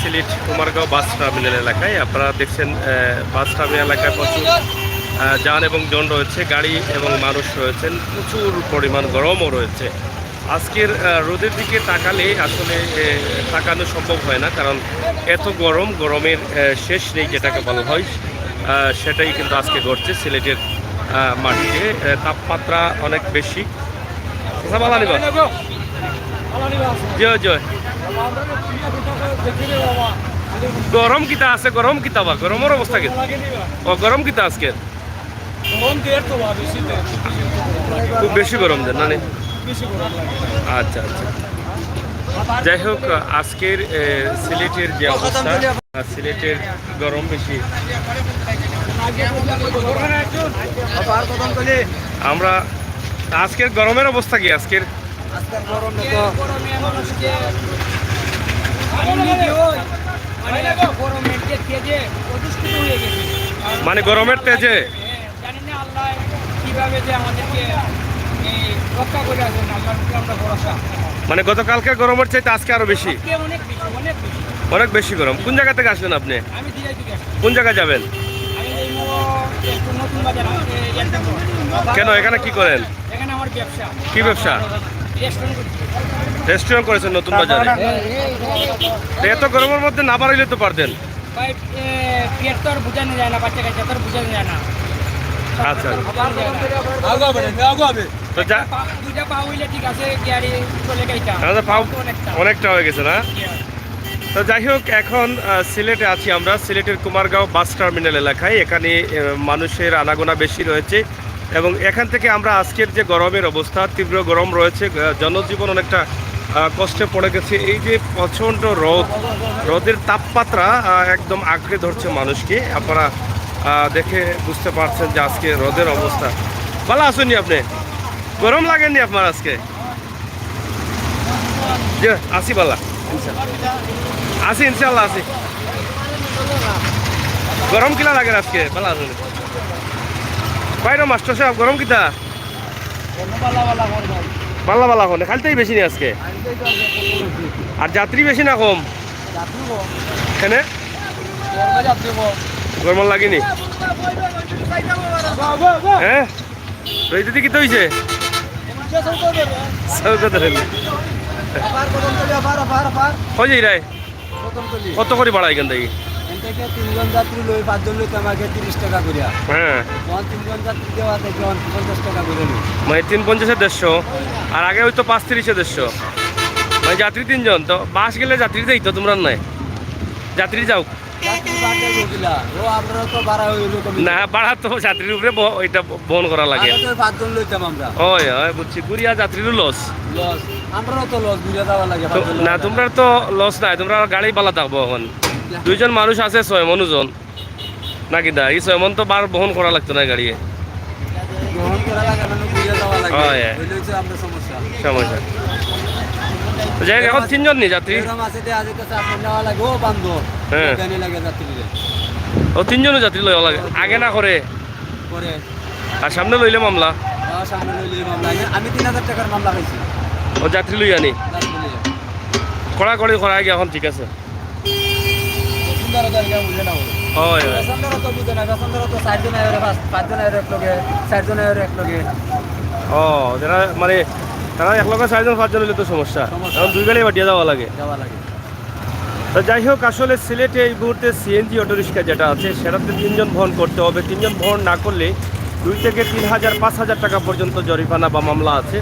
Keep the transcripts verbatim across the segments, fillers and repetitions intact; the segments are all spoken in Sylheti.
সিলেট Kumargaon bus terminal এলাকায়। আপনারা দেখছেন, আহ, বাস টার্মিনাল এলাকায় প্রচুর, আহ, যান এবং জন রয়েছে, গাড়ি এবং মানুষ রয়েছেন, প্রচুর পরিমাণ গরমও রয়েছে। আজকের, আহ, রোদের দিকে তাকালে আসলে, আহ, তাকানো সম্ভব হয় না, কারণ এত গরম, গরমের, আহ, শেষ নেই যেটাকে বলা হয়, আহ, সেটাই কিন্তু আজকে ঘটছে সিলেটের, আহ, মাটিতে। আহ, তাপমাত্রা অনেক বেশি। আচ্ছা, ভালা নিবা? জি, জি। গরম কিতা আছে? গরম কিতা বা? গরমর অবস্থা কিতা? ও, গরম কিতা আজকে? গরম দের তো বা বেশি দের, খুব বেশি গরম। খুব বেশি গরম দের, না নি? বেশি গরম লাগে। আচ্ছা, আচ্ছা। যাই হোক, আজকের, এ, সিলেটের যে অবস্থা, আহ, সিলেটের গরম বেশি। আমরা আজকের গরমের অবস্থা কি আজকের? আজকের গরমে তো গরমে মানুষকে, আমি নিজেও মানে গরমের যে তেজে অতিষ্ঠ হয়ে গেছি। মানে গরমের তেজে? হ্যাঁ, জানি না আল্লাহ কিভাবে যে আমাদেরকে এই রক্ষা করে আছেন, আল্লাহর উপরে আমরা ভরসা। মানে গতকালকে গরমের চাইতে আজকে আরো বেশি? আজকে অনেক বেশি, অনেক বেশি। অনেক বেশি গরম। কোন জায়গা থেকে আসলেন আপনি? আমি দিরাই থেকে আসছি। কোন জায়গায় যাবেন? আমি এই মো-, একটু নতুন বাজার, আমাদের এয়ারপোর্ট। কেন, এখানে কি করেন? এখানে আমার ব্যবসা। কি ব্যবসা? রেস্টুরেন্ট করি। রেস্টুরেন্ট করেছেন নতুন বাজারে? তো এত গরমের মধ্যে না বাড়াইলে তো পারতেন। ভাই, এ, পেট তো আর বোঝানো যায় না, বাচ্চা কাচ্চা তো আর বোঝানো যায় না। আচ্ছা। বোঝানো যায় না। তো যা- পা, দুইটা পা হইলে ঠিক আছে, গাড়ি চলে গাড়িটা। তাহলে পাও তো অনেকটা। অনেকটা হয়ে গেছে না? জি। তো যাই হোক, এখন, আহ, সিলেটে আছি আমরা, সিলেটের কুমারগাঁও বাস টার্মিনাল এলাকায়। এখানে, আহ, মানুষের আনাগোনা বেশি রয়েছে এবং এখান থেকে আমরা আজকের যে গরমের অবস্থা, তীব্র গরম রয়েছে, আহ, জনজীবন অনেকটা, আহ, কষ্টে পড়ে গেছে। এই যে প্রচণ্ড রোদ, রোদের তাপমাত্রা, আহ, একদম আঁকড়ে ধরছে মানুষকে। আপনারা, আহ, দেখে বুঝতে পারছেন যে আজকে রোদের অবস্থা। ভালা আছইন নি আপনি? গরম লাগেনি আপনার আজকে? জি, আছি ভালা। আছি, ইনশাআল্লাহ আছি। গরম কিলা লাগের আজকে? ভালা আছইন নি? বাইরে মাস্টার সাহেব, গরম কিতা? ভালা ভালা অখন। খালি তাই বেশি নি আজকে? আর যাত্রী বেশি না কম? কেনে? গরম লাগেনি? হ্যাঁ? তো এটাতে কিতা অইছে? সৌগত আলী। কই যাইরায়? কত করি ভাড়া এখান থাকি? এখান থাকি তিনজন যাত্রী লই, পাঁচজন লইতে আমাকে তিরিশ টাকা করিয়া। হ্যাঁ। অখন তিনজন যাত্রী দেওয়া থাকি অখন পঞ্চাশ টাকা করি লই। মানে তিন পঞ্চাশে দেড়শো, আর আগে অইতো পাঁচ তিরিশে দেড়শো। মানে যাত্রী তিনজন, তো বাস গেলে যাত্রী দেই তো তুমরার নাই? যাত্রী যাউক। যাত্রী বাদ দিয়া গেছিলা। ও, আমরা তো ভাড়া অইলো কমে। না, ভাড়া তো যাত্রীর উপরে ব-, এটা ব-, বহন করা লাগে। আগে তো পাঁচজন লইতাম আমরা। অয়, অয়, বুঝছি। ঘুরিয়া যাত্রীরও লস। লস। আমরারও তো লস, ঘুরিয়া যাওয়া লাগে, তো, পাঁচজন না, লইতাম। তুমরার তো লস নাই, তুমরার গাড়ি ভালা থাকবো অখন। দুইজন মানুষ আছে, ছয় মন ওজন। না কিতা? এই ছয় মন তো ভার বহন করা লাগতো না গাড়িয়ে। বহন করা লাগে, মানে ঘুরিয়া যাওয়া লাগে। অয়, অয়। অইলে অইছে আমরা সমস্যা। সমস্যা। তো যাই হোক, অখন তিনজন নি যাত্রী? এরকম আছে যে আজ একটা চার মন নেওয়া লাগে, ও বান্ধব। হ্যাঁ। এখানে লাগে যাত্রীরে। ও, তিনজনও যাত্রী লওয়া লাগে। আগে না করে? করে। আর সামনে লইলে মামলা? হ্যাঁ, সামনে লইলে মামলা। আমি, আমি তিন হাজার টাকার মামলা খাইছি। ও, যাত্রী লইয়া নি? যাত্রী লইয়া। কড়াকড়ি করা আগে অখন ঠিক আছে। প্যাসেঞ্জারও তো আর কেউ বুঝে না বলে। অয়, অয়। প্যাসেঞ্জারও তো বুঝে না, প্যাসেঞ্জারও তো চারজন আইরে পাঁচ, পাঁচজন আইরে এক লগে, চারজন আইরে এক লগে। ও, যারা মানে, তারা এক লগে চারজন পাঁচজন অইলে তো সমস্যা। সমস্যা। এখন দুই গাড়ি বাটিয়া যাওয়া লাগে। যাওয়া লাগে। তো যাই হোক, আসলে সিলেটে এই মুহূর্তে সিএনজি অটোরিকশা যেটা আছে, সেটাতে তিনজন বহন করতে হবে। তিনজন বহন না করলে দুই থেকে তিন হাজার, পাঁচ হাজার টাকা পর্যন্ত জরিমানা বা মামলা আছে।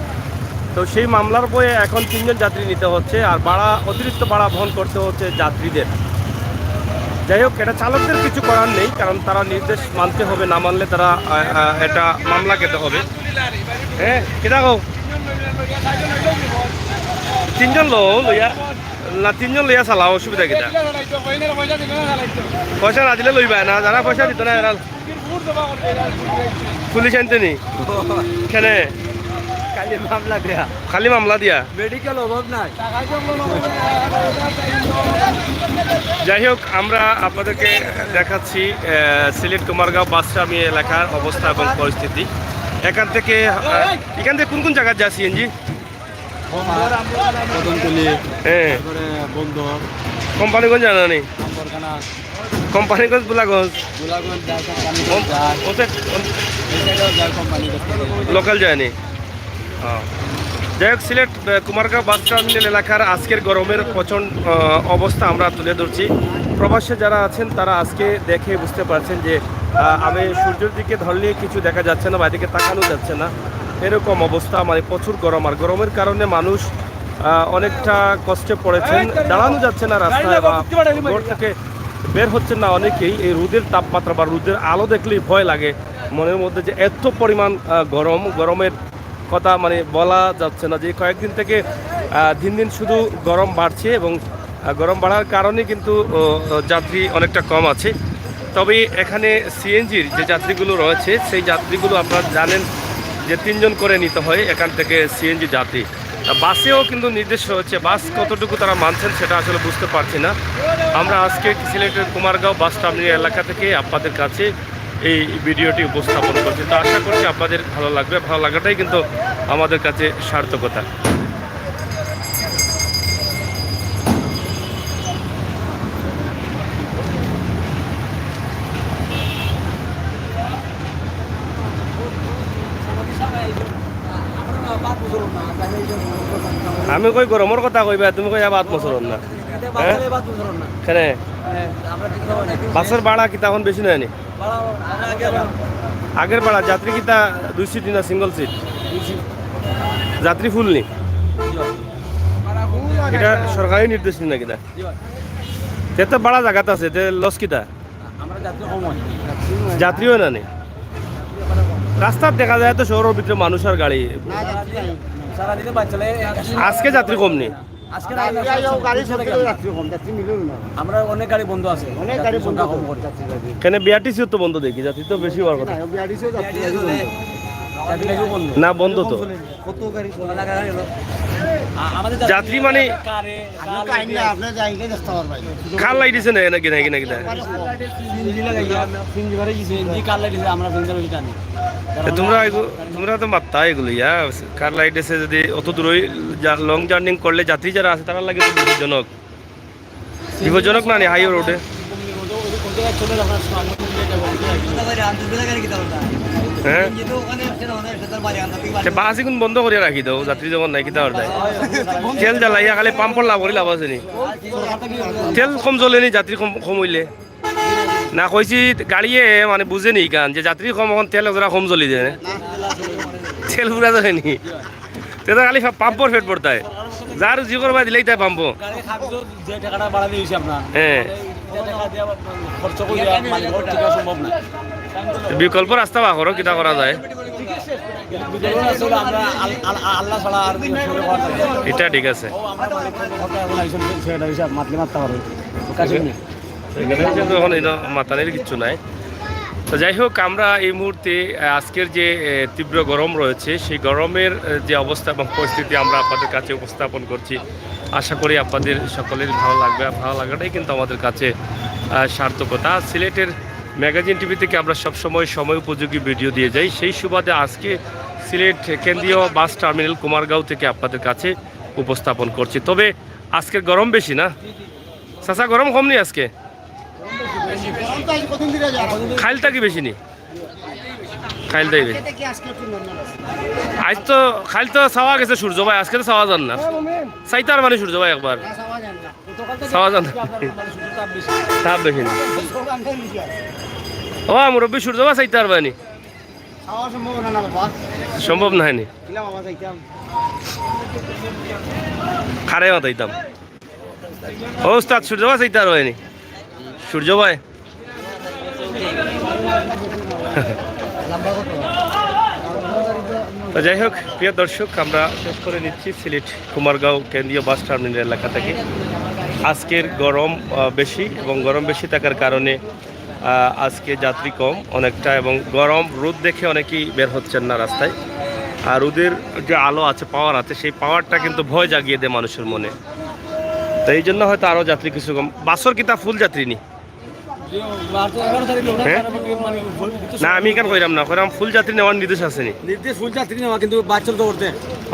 তো সেই মামলার ভয়ে এখন তিনজন যাত্রী নিতে হচ্ছে, আর ভাড়া, অতিরিক্ত ভাড়া বহন করতে হচ্ছে যাত্রীদের। যাই হোক, এটা চালকদের কিছু করার নেই, কারণ তারা নির্দেশ মানতে হবে, না মানলে তারা, আহ, আহ, এটা মামলা খেতে হবে। হ্যাঁ, কিতা কও? তিনজন লো, লইয়া, না, তিনজন লইয়া চালাও, অসুবিধা কিতা? পয়সা না দিলে লইবা না, যারা পয়সা দিত না, এরা পুলিশ আনতে নি? কেনে? খালি মামলা দেয়া। খালি মামলা দিয়া? মেডিকেল অভাব নাই। যাই হোক, আমরা আপনাদেরকে দেখাচ্ছি, আহ, সিলেট কুমারগাঁও বাস টার্মিনাল এলাকার অবস্থা এবং পরিস্থিতি। এখান থেকে, আহ, এখান থেকে কোন কোন জায়গায় যায় সিএনজি? কদমতলি, হ্যাঁ। তারপরে বন্দর, কোম্পানিগঞ্জ জানা নেই? কোম্পানিগঞ্জ, বুলাগঞ্জ। বুলাগঞ্জ যায়, কোম্পানিগঞ্জ যায়। ওতে এই সাইডেও যায় কোম্পানিগঞ্জ থেকে। লোকাল যায়নি? হ্যাঁ। যাই হোক, সিলেট, আহ, কুমারগাঁও বাস টার্মিনাল এলাকার আজকের গরমের প্রচণ্ড, আহ, অবস্থা আমরা তুলে ধরছি। প্রবাসে যারা আছেন, তারা আজকে দেখে বুঝতে পারছেন যে, আহ, আমি সূর্যের দিকে ধরলে কিছু দেখা যাচ্ছে না, বাইরেদিকে তাকানো যাচ্ছে না, এরকম অবস্থা। মানে, প্রচুর গরম, আর গরমের কারণে মানুষ, আহ, অনেকটা কষ্টে পড়েছেন, দাঁড়ানো যাচ্ছে না রাস্তায় বা ঘর থেকে বের হচ্ছেন না অনেকেই। এই রোদের তাপমাত্রা বা রোদের আলো দেখলেই ভয় লাগে মনের মধ্যে, যে এত পরিমাণ, আহ, গরম, গরমের কথা মানে বলা যাচ্ছে না। যে কয়েকদিন থেকে, আহ, দিন দিন শুধু গরম বাড়ছে এবং, আহ, গরম বাড়ার কারণে কিন্তু, ও, ও, যাত্রী অনেকটা কম আছে। তবে এখানে সিএনজির যে যাত্রীগুলো রয়েছে, সেই যাত্রীগুলো আপনারা জানেন যে তিনজন করে নিতে হয় এখান থেকে সিএনজি যাত্রী। তা বাসেও কিন্তু নির্দেশ রয়েছে, বাস কতটুকু তারা মানছেন সেটা আসলে বুঝতে পারছি না। আমরা আজকে সিলেটের কুমারগাঁও বাস টার্মিনাল এলাকা থেকে আপনাদের কাছে এই ভিডিওটি উপস্থাপন করছি। তো আশা করছি আপনাদের ভালো লাগবে, ভালো লাগাটাই কিন্তু আমাদের কাছে সার্থকতা। আমি কই গরমর কথা কইবা, তুমি কইয়া বাত মসরণ না। হ্যাঁ? কেনে? বাসর ভাড়া কিতা এখন বেশি নায় নি? আগের ভাড়া যাত্রী কিতা দুই সিট না সিঙ্গেল সিট? যাত্রী ফুল নি? এটা সরকারি নির্দেশ নি না কিতা? তে তো ভাড়া জাগাত আছে, তে লস কিতা? যাত্রীও না নি। রাস্তাত দেখা যায় তো শহরের ভিতরে মানুষ আর গাড়ি। আজকে যাত্রী কম নি? আমরা অনেক গাড়ি বন্ধ আছে। অনেক গাড়ি বন্ধ সংখ্যা কম করে। কেনে বিআরটিসিও তো বন্ধ দেখি, যাত্রী তো বেশি হওয়ার কথা। বিআরটিসিও যাত্রী গাড়ি বন্ধ। যাত্রী গাড়িও বন্ধ। না, বন্ধ তো। কত গাড়ি চলে? আ-, আমাদের যাত্রী মানে কারে, আপনি কার লাইট দিছে না, নাকি, নাকি, নাকি, না? সিএনজি লাগাইয়া, সিএনজি বাড়াই দিছে। সিএনজি কার লাইট দিছে, আমরা সিএনজি লাগাইয়া জানি। তে তোমরা এগু-, তোমরা তো মাত্তা এগুলো, ইয়া, কার লাইট আছে যদি অত দূরই যা-, লং জার্নি করলে যাত্রী যারা আছে তারা লাগে তো বিপজ্জনক। বিপজ্জনক না নি হাইওয়ে রোডে? হ্যাঁ? তে বাস এখন বন্ধ করিয়া রাখি দেও, যাত্রী যখন নাই, কিতা করতায়? তেল জ্বালাইয়া খালি পাম্পর লাভ করি লাভ আছে নি? তেল কম জ্বলে নি, যাত্রী কম, কম হইলে? না, কইছি গাড়িয়ে মানে বুঝে নি কান যে যাত্রী কম, এখন তেল ওরা কম জ্বলি দেয়। তেল পুরা জ্বলে নি? তে তো খালি পাম্পর পেট ভরতায়। যার জি করবা দিলেই তাই পাম্প। গাড়ির কাগজর যে টাকাটা বাড়ানি হইছে আপনার, হ্যাঁ। মানে, এই টাকা দিয়া খরচ করিয়া মালিকর টিকা সম্ভব না। বিকল্প রাস্তা বার করো, কিতা করা যায়? বিকল্প রাস্তা হলো আমরা আল-, আল-, আল্লাহ ছাড়া আর কেউ করে পাওয়া যায় না। এটা ঠিক আছে। ও, আমরা মালিকর কথা এখন আইসব সেটা হিসাব মাতলে মারতে পারবে। কাছে নেই। এখানে কিন্তু এখন এই মাতানির কিচ্ছু নাই। তো যাই হোক, আমরা এই মুহূর্তে, আহ, আজকের যে, আহ, তীব্র গরম রয়েছে, সেই গরমের, আহ, যে অবস্থা এবং পরিস্থিতি আমরা আপনাদের কাছে উপস্থাপন করছি। আশা করি আপনাদের সকলেরই ভালো লাগবে। আর ভালো লাগাটাই কিন্তু আমাদের কাছে, আহ, সার্থকতা। সিলেটের ম্যাগাজিন টিভি থেকে আমরা সবসময় সময় উপযোগী ভিডিও দিয়ে যাই। সেই সুবাদে আজকে সিলেট কেন্দ্রীয় বাস টার্মিনাল কুমারগাঁও থেকে আপনাদের কাছে উপস্থাপন করছি। তবে আজকের গরম বেশি না? চাচা, গরম কম নি আজকে? খাইল থাকি বেশি নি? খাইল থাকি বেশি। আজ তো, খাইল তো চাওয়া গেছে সূর্য ভাই, আজকে তো চাওয়া যার না। চাইতার মানে সূর্য ভাই একবার। চাওয়া যার না। তাপ বেশি নি? ও মুরব্বী, সূর্য ভাই চাইতার মানে? সম্ভব না নি? খারে মাতাইতাম। ও উস্তাদ, সূর্য ভাই চাইতার মানে? সূর্য ভাই। তো যাই হোক, প্রিয় দর্শক, আমরা শেষ করে নিচ্ছি সিলেট কুমারগাঁও কেন্দ্রীয় বাস টার্মিনাল এলাকা থেকে। আজকের গরম, আহ, বেশি এবং গরম বেশি থাকার কারণে, আহ, আজকে যাত্রী কম অনেকটা এবং গরম রোদ দেখে অনেকেই বের হচ্ছেন না রাস্তায়। আর রোদের যে আলো আছে, পাওয়ার আছে, সেই পাওয়ারটা কিন্তু ভয় জাগিয়ে দেয় মানুষের মনে। তো এই জন্য হয়তো আরও যাত্রী কিছু কম। বাসর কিতা ফুল যাত্রী নি? হ্যাঁ? না, আমি ইখান কইরাম না, কইরাম ফুল যাত্রী নেওয়ার নির্দেশ আছে নি? নির্দেশ ফুল যাত্রী নেওয়া, কিন্তু বাস চলতো করতে।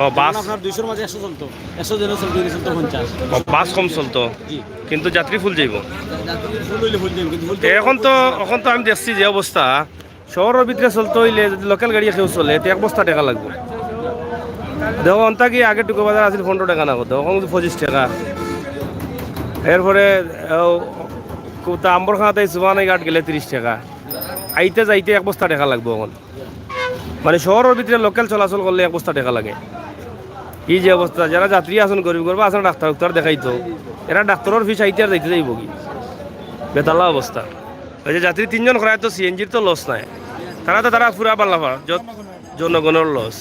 ও, বাস। আপনার দুইশোর মাঝে একশো চলতো, একশো জন চলতো, এখানে চলতো পঞ্চাশ। ও, বাস কম চলতো, জি। কিন্তু যাত্রী ফুল যাইবো। যাত্রী ফুল হইলে ফুল যাইবো, কিন্তু ফুল তো এখন তো, এখন তো আমি দেখছি যে অবস্থা, শহরর ভিতরে চলতে হইলে যদি লোকাল গাড়ি কেউ চলে, তে এক বস্তা টেকা লাগবো। দেখো, অন্তা কি আগে টুকু বাজার আছিল পনেরো টেকা না কত, এখন কিন্তু পঁচিশ টেকা। এরপরে, ও, কোথা আম্বরখানা তাই সুবহানাঘাট গেলে তিরিশ টেকা। আইতে যাইতে এক বস্তা টেকা লাগবো এখন। মানে শহরর ভিতরে লোকাল চলাচল করলে এক বস্তা টেকা লাগে। এই যে অবস্থা, যারা যাত্রী আছেন গরিব গরিব আছেন, ডাক্তার উক্তার দেখাইতো, এরা ডাক্তারর ফিস আইতে আর যাইতে যাইবো কি? বেতালা অবস্থা। ওই যে যাত্রী তিনজন করায় তো সিএনজির তো লস নাই, তারা তো তারা পুরা বাল্লাফা, যত-, জনগণর লস।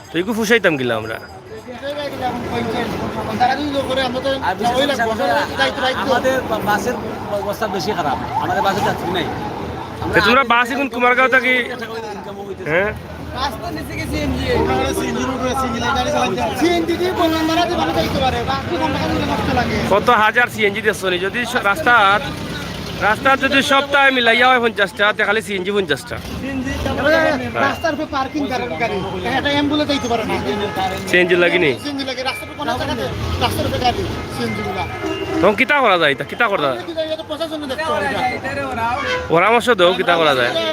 তো এগু ফুসাইতাম কিলা আমরা? তারা যদি করে, আমরা তো আর বিশেষ ওই করে লাগবো, আমরা যাইতে বাধ্য। আমাদের বা-, বাসের অবস্থা বেশি খারাপ, আমাদের বাসে যাত্রী নাই। আমরা তো তোমরা আগে বাস এখন কুমারগাঁও থাকি, ইনকাম হইতেছে। হ্যাঁ? রাস্তা নিচে গেছে সিএনজি। সিএনজি রোড, সিএনজি গাড়ি চালাইতে। সিএনজি দিয়ে বললাম, তারা তো ভালো যাইতে পারে, বাস তো ঘন্টা খানিক নষ্ট লাগে। কত হাজার সিএনজি দেখছো নি? যদি স-, রাস্তাত, রাস্তাত যদি সপ্তাহে মিলাইয়া হয় পঞ্চাশটা, তে খালি সিএনজি পঞ্চাশটা। এবারে রাস্তার উপরে পার্কিং গাড়ি, গাড়ি। একটা অ্যাম্বুলেন্স যাইতে পারে না। সিএনজি লাগেনি? সিএনজি লাগে, রাস্তার উপরে কোনো জায়গাতে, রাস্তার উপরে গাড়ি, সিএনজি গুলা। তখন কিতা করা যায়? তা কিতা করা যায়? কি জানি, এটা প্রশাসনে দেখতে হবে এটা। পরামর্শ দেও, কিতা করা যায়? এটা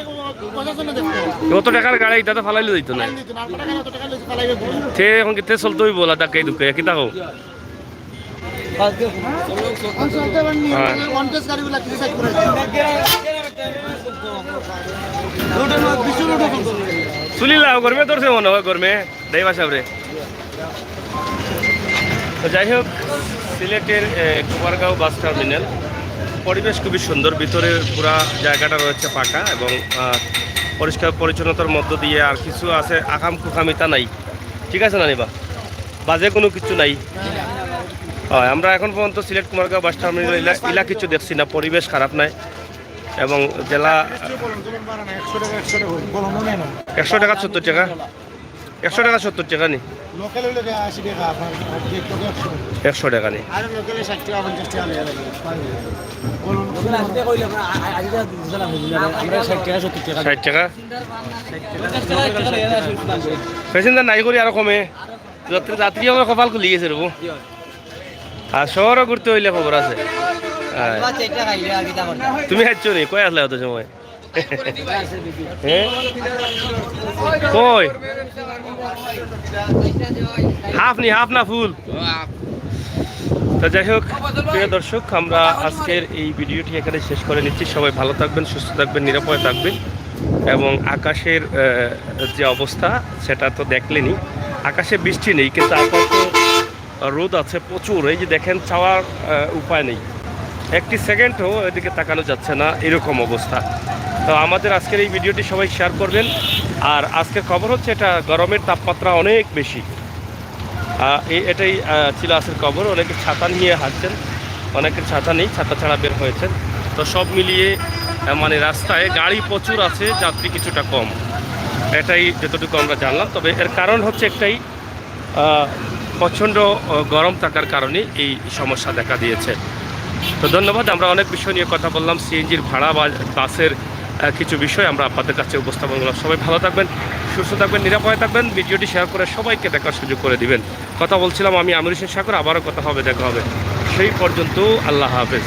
প্রশাসনে দেখতে হবে। অত টেকার গাড়ি, এটা তো ফালাইলে যাইতো না। ফালাইলে দিত না, আট টাকা, অত টাকা লইছে, ফালাইবে বল। তে এখন কিতা চলতে হইব, ওলা ধাক্কাই ধুক্কাই, কিতা কও? হ্যাঁ। চুলি লাও, গরমে ধরছে মনে হয়, গরমে। ড্রাইভার সাহেব রে। তো যাই হোক, সিলেটের, এ, কুমারগাঁও বাস টার্মিনাল পরিবেশ খুবই সুন্দর, ভিতরে পুরা জায়গাটা রয়েছে পাকা এবং, আহ, পরিষ্কার পরিচ্ছন্নতার মধ্য দিয়ে আর কিছু আছে, আকাম কুকামিতা নাই, ঠিক আছে না নিবা? বাজে কোনো কিছু নাই। হয়, আমরা এখন পর্যন্ত সিলেট কুমারগাঁও বাস টার্মিনাল ইলা, ইলা কিছু দেখছি না, পরিবেশ খারাপ নাই এবং জেলা একশো টাকা, একশো টাকা, বলো, মনে হয় না। একশো টাকা, সত্তর টাকা, একশো টাকা, সত্তর টাকা নি? লোকাল হইলে গিয়া আশি টাকা, আপনার গেট লোকে একশো। একশো টাকা নি? আর লোকালে ষাট টাকা, পঞ্চাশ টাকা লেগে যাবে। বলুন। লোকালে আসতে কইলে আমরা আ-, আ-, আশি টাকা দিতে চাইলাম, বুঝলেন? আমরা ষাট টাকা, সত্তর টাকা। ষাট টাকা? প্যাসেঞ্জার নাই করি আরো কমে। যাত্রী, যাত্রী আমার কপাল খুলি গেছে রে বউ। আর শহরও ঘুরতে হইলে খবর আছে। হ্যাঁ। তুমি হাঁটছো নি? কই আসলে অত সময়? হ্যাঁ? কই? হাফ নি, হাফ না ফুল? তো যাই হোক, প্রিয় দর্শক, আমরা আজকের এই ভিডিওটি এখানে শেষ করে নিচ্ছি। সবাই ভালো থাকবেন, সুস্থ থাকবেন, নিরাপদে থাকবেন। এবং আকাশের, আহ, যে অবস্থা, সেটা তো দেখলেনই। আকাশে বৃষ্টি নেই, কিন্তু আকাশে রোদ আছে প্রচুর। এই যে দেখেন, চাওয়ার, আহ, উপায় নেই, একটি সেকেন্ডও এদিকে তাকানো যাচ্ছে না, এরকম অবস্থা। তো আমাদের আজকের এই ভিডিওটি সবাই শেয়ার করবেন। আর আজকের খবর হচ্ছে, এটা গরমের তাপমাত্রা অনেক বেশি। আহ, এ-, এটাই, আহ, ছিল আজকের খবর। অনেকে ছাতা নিয়ে হাঁটছেন, অনেকের ছাতা নেই, ছাতা ছাড়া বের হয়েছেন। তো সব মিলিয়ে, আহ, মানে রাস্তায় গাড়ি প্রচুর আছে, যাত্রী কিছুটা কম, এটাই যতটুকু আমরা জানলাম। তবে এর কারণ হচ্ছে একটাই, আহ, প্রচণ্ড, আহ, গরম থাকার কারণে এই সমস্যা দেখা দিয়েছে। তো ধন্যবাদ, আমরা অনেক বিষয় নিয়ে কথা বললাম, সিএনজির ভাড়া বা বাসের, আহ, কিছু বিষয় আমরা আপনাদের কাছে উপস্থাপন করলাম। সবাই ভালো থাকবেন, সুস্থ থাকবেন, নিরাপদে থাকবেন, ভিডিওটি শেয়ার করে সবাইকে দেখার সুযোগ করে দিবেন। কথা বলছিলাম আমি আমির হোসেন সাগর, আবারও কথা হবে, দেখা হবে, সেই পর্যন্ত আল্লাহ হাফেজ।